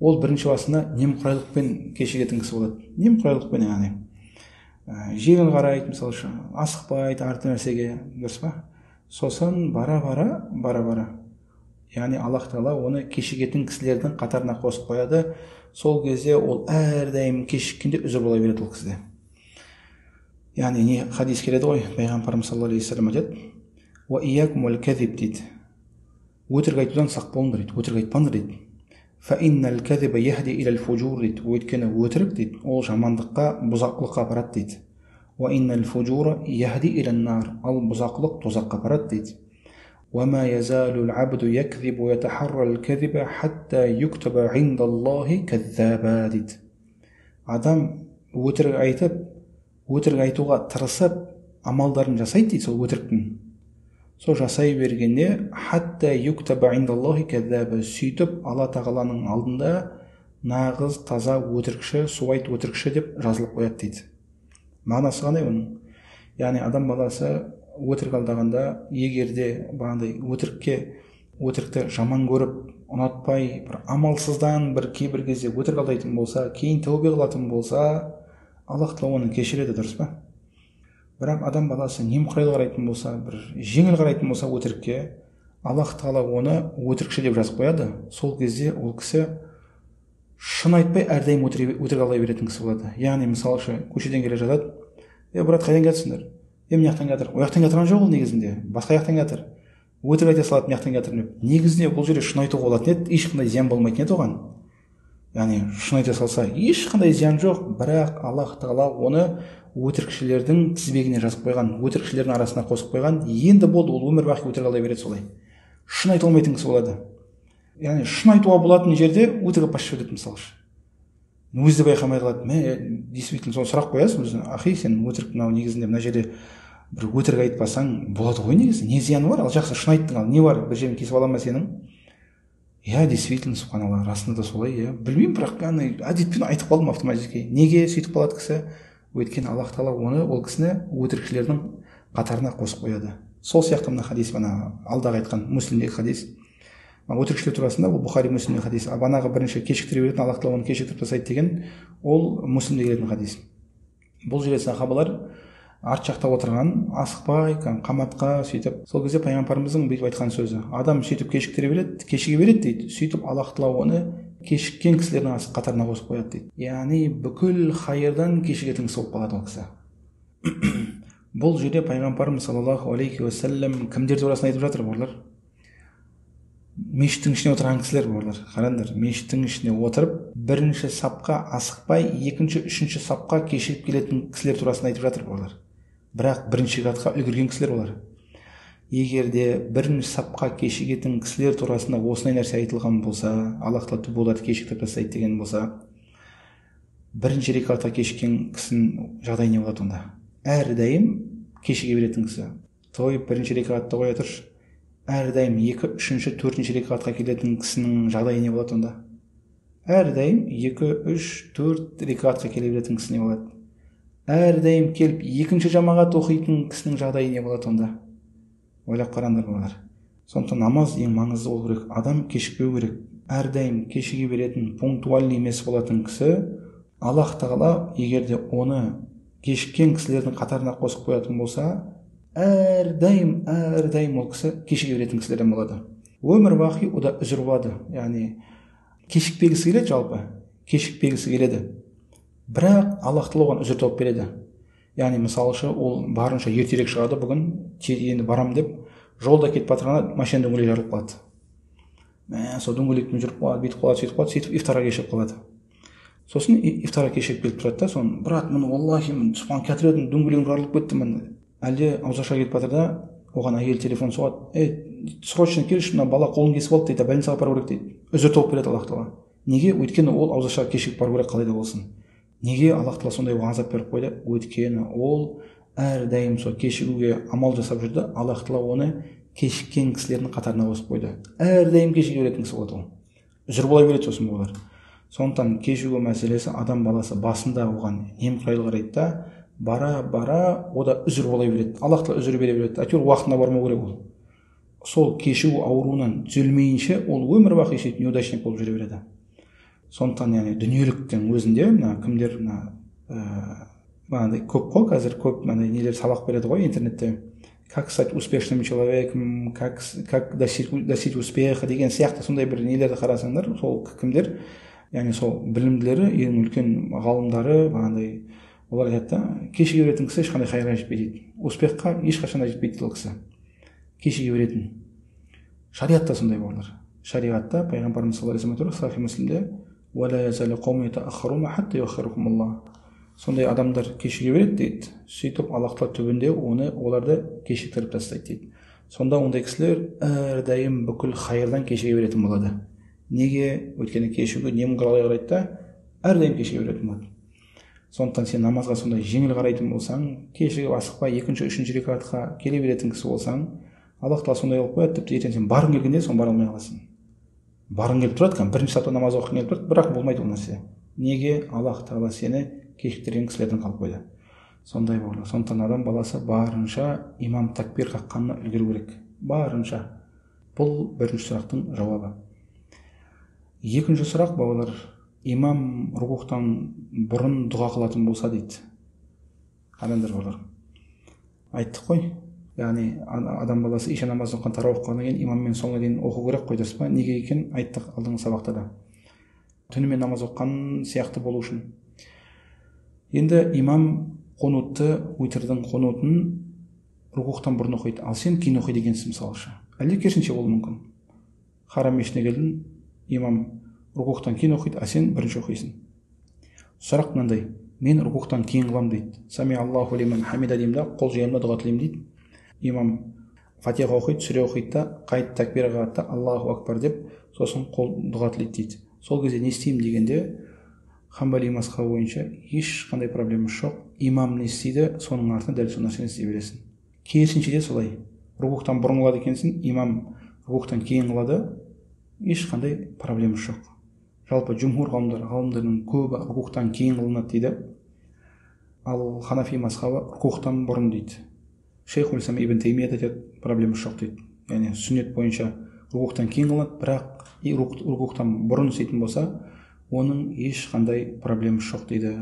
Ол бірінші басында немқұрайлықпен кешігетін кісі болады. Немқұрайлықпен, яғни жеңіл қарайды, мысалы үшін, асықпайды артық нәрсеге, дұрыс па? Сосын бара-бара, яғни Аллах тағала оны кешігетін кісілердің қатарына қосып қояды. Сол кезде ол әрдайым кешіккенде үзір бола береді ол кісіде. Яғни не хадис келеді ғой, пайғамбарымыз саллаллаху алейхи уассалам айтады, «Уа иякум уал кәзиб» дейді. Өтірік айтудан сақ болыңдар дейді, өтірік айтпаңдар дейді. «Фа иннал кәзиба яхди илал фужур» дейді. Өйткені өтірік дейді, ол жамандыққа, бұзақылыққа апарады дейді. «Уа иннал фужура яхди илан нар». Ал бұзақылық тозаққа апарады дейді. «Уа язалу ал-абду якзибу ятахарра ал-кәзиба хатта юктаба индаллахи кәззаба» дейді. Адам өтірік айтып, өтірік айтуға тырысып, амалдарын жасайды дейді сол өтіріктің. Сол жасай бергенде хатта юктаба индаллахи кәззаба, сөйтіп Алла тағаланың алдында нағыз таза өтірікші, суайт өтірікші деп жазылып қояды дейді. Мағынасы қандай оның? Яғни адам баласы өтірік алдағанда, егер де бағандай өтірікке өтірікті жаман көріп, ұнатпай, бір амалсыздан бір кейбір кезде өтірік алдайтын болса, кейін тәубе қылатын болса, Аллах тағала оны кешіреді, дұрыс па? Бірақ адам баласы немқұрайлы қарайтын болса, бір жеңіл қарайтын болса өтірікке, Аллах тағала оны өтірікші деп жазып қояды. Сол кезде ол кісі шын айтпай әрдайым өтірік алдай беретін кісі болады. Яғни мысалы үшін көшеден келе жатады, е брат, қайдан келатсыңдар? Е, мына жақтан келатыр. Ол жақтан келатырған жоқ, ол негізінде басқа жақтан келатыр. Өтірік айта салады, мына жақтан келатыр деп. Негізінде бұл жерде шын айтуға болатын еді, ешқандай зиян болмайтын еді оған. Яғни шын айта салса ешқандай зиян жоқ, бірақ Аллах тағала оны өтірікшілердің тізбегіне жазып қойған, өтірікшілердің арасына қосып қойған. Енді болды, ол өмір бақи өтірік алдай береді солай. Шын айта алмайтын кісі болады. Яғни шын айтуға болатын жерде өтірік басып жібереді мысалы үшін. Өзі де байқамай қалады. Мә, действительно соны сұрақ қоясың өзіне, ахи, сен өтірік мынау негізінде мына жерде бір өтірік айтпасаң болады ғой негізі, не зияны бар? Ал жақсы, шын айттың, ал не бар, бір жерін кесіп ала ма сенің? Иә, действительно, субханалла, расында да солай, иә. Білмеймін, бірақ ана әдетпен айтып қалдым автоматически. Неге сөйтіп қалады кісі? Өйткені Аллах тағала оны, ол кісіні өтірікшілердің қатарына қосып қояды. Сол сияқты мына хадис, мына алдағы айтқан Муслимдегі хадис. Өтірікшілер турасында ол Бұхари Муслимдегі хадис. Ал банағы бірінші кешіктіре беретін, Аллах тағала оны кешіктіріп тастайды деген, ол Муслимде келетін хадис. Бұл жерде сахабалар арт жақта отырған, асықпай, қаматқа сөйтіп. Сол кезде пайғамбарымыздың бүйтіп айтқан сөзі: адам сөйтіп кешіктіре береді, кешіге береді дейді. Сөйтіп Аллах тағала оны кешіккен кісілердің қатарына қосып қояды дейді. Яғни бүкіл хайырдан кешігетін кісі болып қалады ол кісі. Бұл жерде пайғамбарымыз саллаллаху алейхи уассалам кімдер турасында айтып жатыр, бауырлар? Мешіттің ішіне отырған кісілер, бауырлар. Қараңдар, мешіттің ішіне отырып, бірінші сапқа асықпай, екінші, үшінші сапқа кешігіп келетін кісілер турасында айтып жатыр, бауырлар. Бірақ бірінші рекатқа үлгерген кісілер олар. Егер де бірінші сапқа кешігетін кісілер турасында осындай нәрсе айтылған болса, Аллах тағала түбі оларды кешіктіріп тастайды деген болса, бірінші рекатқа кешіккен кісінің жағдайы не болады онда? Әрдайым кешіге беретін кісі. Той бірінші рекатты қоя тұршы, әрдайым екі, үшінші, төртінші рекатқа келетін кісінің жағдайы не болады онда? Әрдайым 2, 3, 4 рекатқа келе беретін кісі не болады? Әрдайым келіп екінші жамағат оқитын кісінің жағдайы не болады онда? Ойлап қараңдар, балалар. Сондықтан намаз ең маңызды болу керек. Адам кешікпеу керек. Әрдайым кешіге беретін, пунктуальный емес болатын кісі, Аллах тағала егер де оны кешіккен кісілердің қатарына қосып қоятын болса, әрдайым ол кісі кешіге беретін кісілерден болады. Өмір бақи ода үзір болады. Яғни кешікпегісі келеді, жалпы кешікпегісі келеді. Бірақ Аллах тағала оған үзір тауып береді. Яғни мысалы үшін ол барынша ертерек шығады, бүгін енді барам деп, жолда кетіп жатырғанда машина дөңгелегі жарылып қалады. Мә, сол дөңгелекпен жүріп қалады, бүйтіп қалады, сөйтіп қалады, сөйтіп ифтарға кешігіп қалады. Сосын ифтарға кешігіп келіп тұрады да, соны, брат, міне валлахи, мен субхан кетіп едім, дөңгелегім жарылып кетті, міне. Әлде ауызашарға кетіп жатыр да, оған әйел телефон соғады, ей, срочно келші, мына бала қолын кесіп алды дейді, больницаға апару керек дейді. Үзір тауып береді Аллах тағала. Неге? Өйткені ол ауызашарға кешігіп бару керек қалай да болсын. Неге Аллах тағала сондай оған азап беріп қойды? Өйткені ол әрдайым сол кешігуге амал жасап жүрді, Аллах тағала оны кешіккен кісілердің қатарына қосып қойды. Әрдайым кешіге беретін кісі болады ол. Үзір бола береді сосын олар. Сондықтан кешігу мәселесі адам баласы басында оған немқұрайлы қарайды да, бара-бара ода үзір бола береді. Аллах тағала үзір бере береді. Әйтеуір уақытында бармау керек ол. Сол кешігу ауруынан түзелмейінше ол өмір бақи сөйтіп неудачник болып жүре береді. Сондықтан яғни дүниеліктің өзінде мына кімдер мына мынандай көп қой қазір, көп мынандай нелер сабақ береді ғой интернетте. Как стать успешным человеком, как достичь успеха деген сияқты сондай бір нелерді қарасаңдар, сол кімдер, яғни сол білімділері, ең үлкен ғалымдары мынандай, олар айтады да, кешіге беретін кісі ешқандай хайырға жетпейді дейді. Успехқа ешқашан да жетпейді ол кісі. Кешіге беретін. Шариатта сондай бауырлар. Шариатта пайғамбарымыз саллаллаху алейхи уассалам Сахих Муслимде сондай адамдар кешіге береді дейді. Сөйтіп Аллах тағала түбінде оны оларды кешіктіріп тастайды дейді. Сонда ондай кісілер әрдайым бүкіл хайырдан кешіге беретін болады. Неге? Өйткені кешігуге немқұрайлы қарайды да, әрдайым кешіге беретін болады. Сондықтан сен намазға сондай жеңіл қарайтын болсаң, кешігіп асықпай екінші, үшінші рекатқа келе беретін кісі болсаң, Аллах тағала сондай қылып қояды, тіпті ертең сен барғың келгенде соны бара алмай қаласың. Барғың келіп тұрады, кәдімгі бірінші сапта намаз оқығың келіп тұрады, бірақ болмайды ол нәрсе. Неге? Аллах тағала сені кешіктірген кісілерден қалып қойды. Сондай болды. Сондықтан адам баласы барынша имам такбир қаққанына үлгеру керек. Барынша. Бұл бірінші сұрақтың жауабы. Екінші сұрақ, бауырлар, имам рукуқтан бұрын дұға қылатын болса дейді. Қараңдар, бауырлар, айттық қой, яғни адам баласы иша намазын оқыған, тарауих оқығаннан кейін имаммен соңына дейін оқу керек қой, дұрыс па? Неге екенін айттық алдыңғы сабақта да. Түнімен намаз оқыған сияқты болу үшін. Енді имам қонутты, уитрдің қонутын рукуқтан бұрын оқиды, ал сен кейін оқиды екенсің мысалы үшін. Әлде керісінше болуы мүмкін. Харам мешітіне келдің, имам рукуқтан кейін оқиды, а сен бірінші оқисың. Сұрақ мынандай: мен рукуқтан кейін қыламын дейді. Сами Аллаху лиман хамида деймін да, қол жаямын да дұға тілеймін дейді. Имам фатиха оқиды, сүре оқиды да, қайтып тәкбир қағады да, Аллаху акбар деп, сосын қол дұға тілейді дейді. Сол кезде не істеймін дегенде, Хамбали мазхабы бойынша ешқандай проблема жоқ. Имам не істейді, соның артынан дәл сол нәрсені істей бересің. Керісінше де солай. Рукуқтан бұрын қылады екенсің, имам рукуқтан кейін қылады, ешқандай проблема жоқ. Жалпы жумһур ғалымдар, ғалымдардың көбі рукуқтан кейін қылынады дейді. Ал Ханафи мазхабы рукуқтан бұрын дейді. Шейхул Ислам Ибн Таймия айтады, проблема жоқ дейді. Яғни сүннет бойынша рукуқтан кейін қылынады, бірақ рукуқтан бұрын істейтін болса, оның ешқандай проблема жоқ дейді.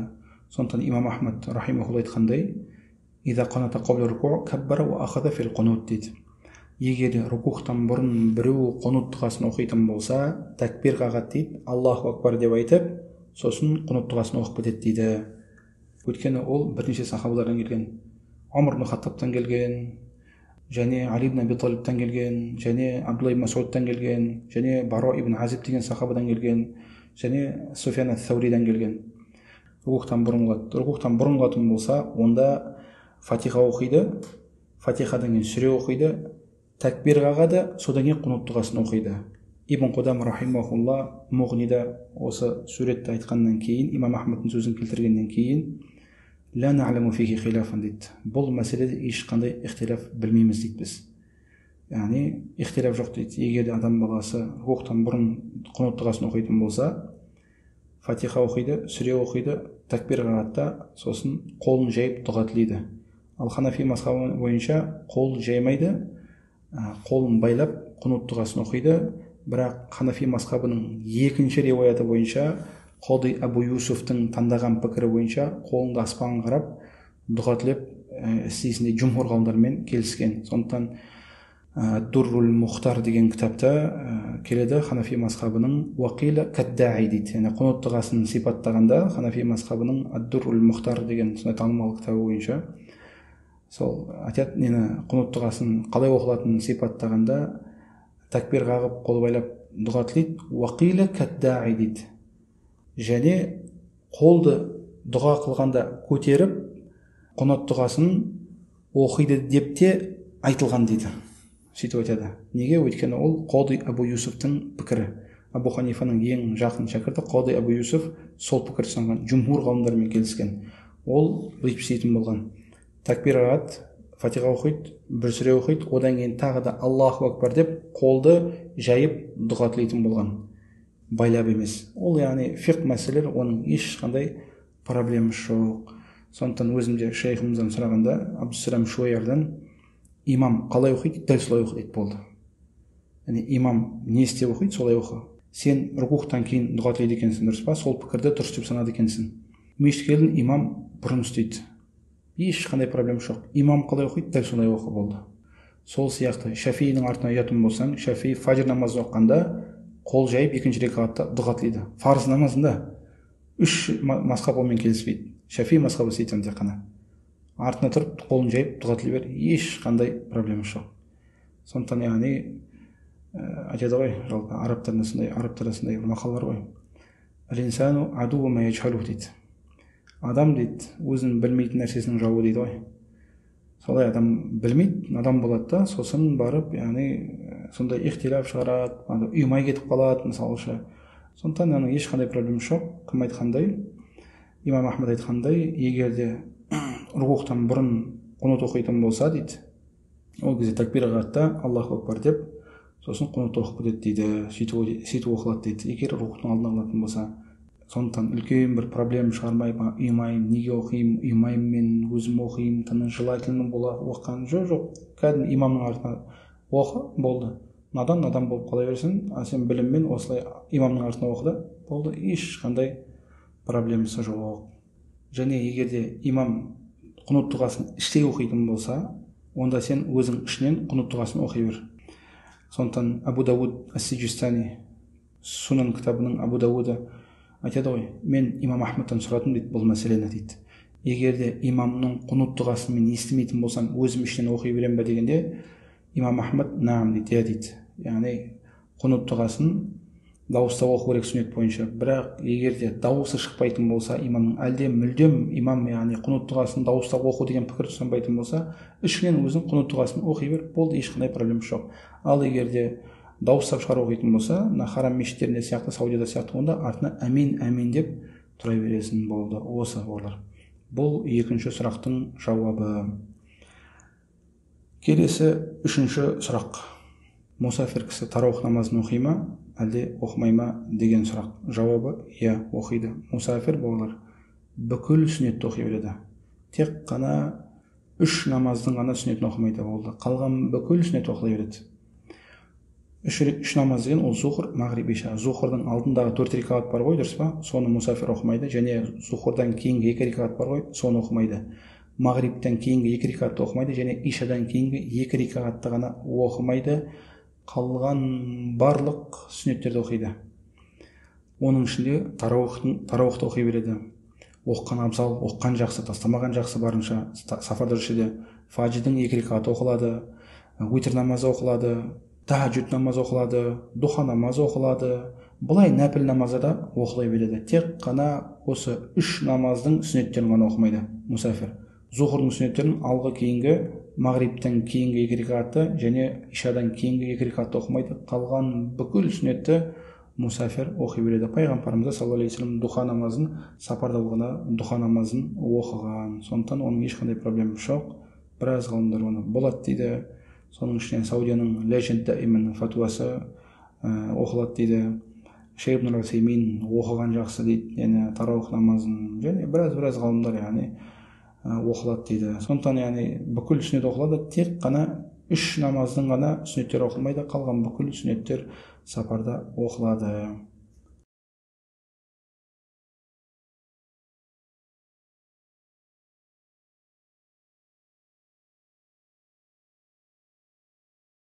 Сондықтан имам Ахмад рахимахулла айтқандай, «Иза қаната қабла рукуу каббара уа ахаза фил қунут» дейді. Егер рукуқтан бұрын біреу қунут дұғасын оқитын болса, тәкбир қағады дейді, Аллаху акбар деп айтып, сосын қунут дұғасын оқып кетеді дейді. Өйткені ол бірнеше сахабалардан келген. Омар ибн Хаттабтан келген, және Али ибн Аби Талибтан келген, және Абдулла ибн Масудтан келген, және Баро ибн Азиб деген сахабадан келген, және Суфьян ат-Сауридан келген. Рукуқтан бұрын қылады. Рукуқтан бұрын қылатын болса, онда фатиха оқиды, фатихадан кейін сүре оқиды, тәкбир қағады, содан кейін қунут дұғасын оқиды. Ибн Қудам рахимахулла Муғнида осы суретті айтқаннан кейін, имам Ахмадтың сөзін келтіргеннен кейін, «Ла нa'ламу фихи хилафан» дейді. Бұл мәселеде ешқандай ихтилаф білмейміз дейді біз. Яғни ихтилаф жоқ дейді. Егер де адам баласы рукуқтан бұрын қунут дұғасын оқитын болса, фатиха оқиды, сүре оқиды, тәкбир қағады да, сосын қолын жайып дұға тілейді. Ал Ханафи мазхабы бойынша қол жаймайды, қолын байлап қунут дұғасын оқиды. Бірақ Ханафи мазхабының екінші риуаяты бойынша, Қади Абу Юсуфтың таңдаған пікірі бойынша қолыңды аспанға қарап дұға тілеп істейсің дейді, жумһур ғалымдармен келіскен. Сондықтан Дуррул Мухтар деген кітапта келеді Ханафи мазхабының уақила каддаи дейді. Яғни қунут дұғасын сипаттағанда Ханафи мазхабының Ад-Дуррул Мухтар деген сондай танымал кітабы бойынша сол айтады, нені қунут дұғасын қалай оқылатынын сипаттағанда тәкбир қағып қол байлап дұға тілейді, уақила каддаи дейді. Және қолды дұға қылғанда көтеріп қунут дұғасын оқиды деп те айтылған дейді. Сөйтіп айтады. Неге? Өйткені ол Қади Абу Юсуфтың пікірі. Абу Ханифаның ең жақын шәкірті Қади Абу Юсуф сол пікірді ұстанған, жумһур ғалымдармен келіскен. Ол бүйтіп істейтін болған. Тәкбир қағады, фатиха оқиды, бір сүре оқиды, одан кейін тағы да Аллаху акбар деп қолды жайып дұға тілейтін болған. Байлап емес. Ол яғни фиқх мәселелер, оның ешқандай проблемасы жоқ. Сондықтан өзім де шейхімізден сұрағанда, Абдусалам Шуайрдан, имам қалай оқиды, дәл солай оқы дейді болды. Яғни имам не істеп оқиды, солай оқы. Сен рукуқтан кейін дұға тілейді екенсің, дұрыс па? Сол пікірді дұрыс деп санады екенсің. Мешітке келдің, имам бұрын істейді. Ешқандай проблема жоқ. Имам қалай оқиды, дәл солай оқы болды. Сол сияқты Шафиидің артына ұятын болсаң, Шафии фажр намазын оқығанда қол жайып екінші рекатта дұға тілейді. Фарыз намазында үш мазхаб онымен келіспейді. Шафии мазхабы істейтін тек қана. Артына тұрып қолын жайып дұға тілей бер, ешқандай проблема жоқ. Сондықтан яғни айтады ғой, жалпы арабтарда сондай бір мақал бар ғой. Әл-инсану адуу ма яджхалу дейді. Адам дейді, өзінің білмейтін нәрсесінің жауы дейді ғой. Солай адам білмейді, надан болады да, сосын барып, яғни сондай ихтилаф шығарады, ұйымай кетіп қалады, мысалы үшін. Сондықтан оның ешқандай проблема жоқ. Кім айтқандай, имам Ахмад айтқандай, егер де рукуқтан бұрын қунут оқитын болса дейді, ол кезде тәкбир қағады да, Аллаху акбар деп, сосын қунут оқып кетеді дейді, сөйтіп оқылады дейді, егер рукуқтың алдына қылатын болса. Сондықтан үлкен бір проблема шығармай, ұйымайын, неге оқимын, ұйымаймын мен, өзім оқимын, тыны желательно бола оқыған жоқ, жоқ, кәдімгі имамның артына оқы, болды. Надан надан болып қала берсін, а сен біліммен осылай имамның артына оқы да болды, ешқандай проблемасы жоқ. Және егер де имам құнут дұғасын іштей оқитын болса, онда сен өзің ішінен құнут дұғасын оқи бер. Сондықтан Абу Дауд ас-Сижистани Сунан кітабының Абу Дауды айтады ғой, мен имам Ахмадтан сұрадым дейді бұл мәселені дейді. Егер де имамның құнут дұғасын мен естімейтін болсам, өзім ішінен оқи беремін бе дегенде, имам Ахмад наам дейді, иә дейді. Яғни құнут дұғасын дауыстап оқу керек сүннет бойынша. Бірақ егер де дауысы шықпайтын болса имамның, әлде мүлдем имам яғни құнут дұғасын дауыстап оқу деген пікір ұстанбайтын болса, ішінен өзің құнут дұғасын оқи бер, болды, ешқандай проблема жоқ. Ал егер де дауыстап шығарып оқитын болса, мына харам мешіттерінде сияқты, Саудияда сияқты, онда артына әмин әмин деп тұра бересің, болды. Осы олар. Бұл екінші сұрақтың жауабы. Келесі үшінші сұрақ. Мусафир кісі тараух намазын оқи ма, әлде оқымай ма деген сұрақ. Жауабы иә, оқиды. Мусафир бауырлар бүкіл сүннетті оқи береді. Тек қана үш намаздың ғана сүннетін оқымайды, болды. Қалған бүкіл сүннет оқыла береді. Үш намаз деген ол зухр, мағриб, иша. Зухрдың алдындағы 4 рекағат бар ғой, дұрыс па? Соны мусафир оқымайды. Және зухрдан кейінгі 2 рекағат бар ғой, соны оқымайды. Мағрибтен кейінгі 2 рекағатты оқымайды және ишадан кейінгі 2 рекағатты ғана оқымайды. Қалған барлық сүннеттерді оқиды. Оның ішінде тараухты оқи береді. Оқыған абзал, оқыған жақсы, тастамаған жақсы барынша. Сафарда жүрсе де фажрдың 2 рекағаты оқылады, уитр намазы оқылады, тахаджуд намазы оқылады, духа намазы оқылады. Бұлай нәпіл намазы да оқылай береді. Тек қана осы үш намаздың сүннеттерін ғана оқымайды мусафир. Зухрдың сүннеттерін алғы кейінгі, мағрибтен кейінгі 2 рекағатты және ишадан кейінгі 2 рекағатты оқымайды. Қалған бүкіл сүннетті мусафир оқи береді. Пайғамбарымыз саллаллаху алейхи вассалам духа намазын сапарда болғанда духа намазын оқыған. Сондықтан оның ешқандай проблемасы жоқ. Біраз ғалымдар оны болады дейді. Соның ішінен Саудияның Ләжнат Даиманың фатуасы оқылады дейді. Шейх ибн Усаймин оқыған жақсы дейді, яғни тараух намазын, және біраз ғалымдар яғни оқылады дейді. Сондықтан яғни бүкіл сүннет оқылады, тек қана үш намаздың ғана сүннеттері оқылмайды, қалған бүкіл сүннеттер сапарда оқылады.